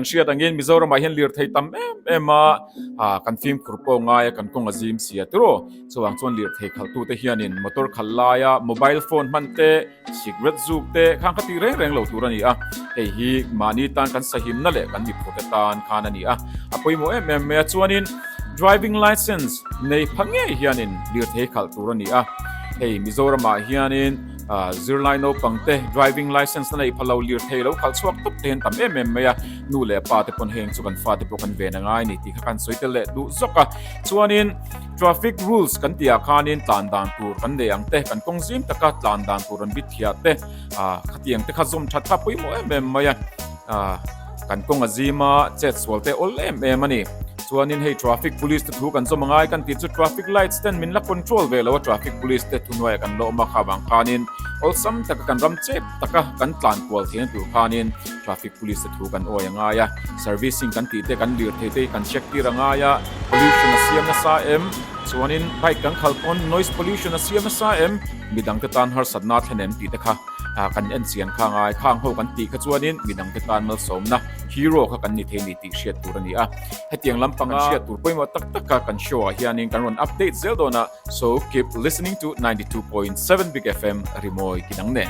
Kan hriat angin Mizoramah hian lirthei tam em em a, ah kan fimkhur pawh ngai a kan kawng a zim sia tiraw. Chuvang chuan lirthei khalhtute hianin motor khalh laia mobile phone hman te, cigarette zuk te khang kha tih reng reng lo tur a ni a. Hei hi mahni tan kan sahimna leh kan miphurte tan khan a ni a. A pawimawh em em mai a, chuanin driving licence nei pha ngei hianin lirthei khalh tur a ni a. Hei Mizoramah hianin. Zirlai naupang te driving licence na neih pha lo lirthei lo khalh chhuak tawp te hian tam em em mai a, nu leh pa te pawn heng chu kan fate pawh kan ven a ngai ni tih kha kan sawi tel leh duh zawk a. Chuanin traffic rules kan tih ah khanin tlan dan tur kan nei ang te, kan kawng zim taka tlan dan tur an bithiah te khatiang te kha zawm that kha pawimawh em em mai a. Kan kawng a zim a, chet sual te awl em em a ni. Chuanin hei traffic police te thu kan zawm angai kan tih chu traffic lights ten min la control ve lo a, traffic police te thuhnuaiah kan la awm a, kha vang khanin awlsam taka kan ram chep taka kan tlan kual theihna tur khanin traffic police te thu kan awi angai a, servicing kan tih te kan lirthei te hi kan check tir angai a, pollution a siam nasa em? Chuanin bike kan khalh pawn noise pollution a siam nasa em? Midang te tan harsatna a thlen em tih te kha. Kan en chian kha ngai khang ho kan tih kha chuanin midangte tan malsawmna hero kha kan ni thei ni tih hriat tur a ni a. Hetiang lampanga hriat tur pawimawh tak tak kha kan show ah hianin kan rawn update zel dawn a, so keep listening to 92.7 Big FM Rimawi Kinang nen.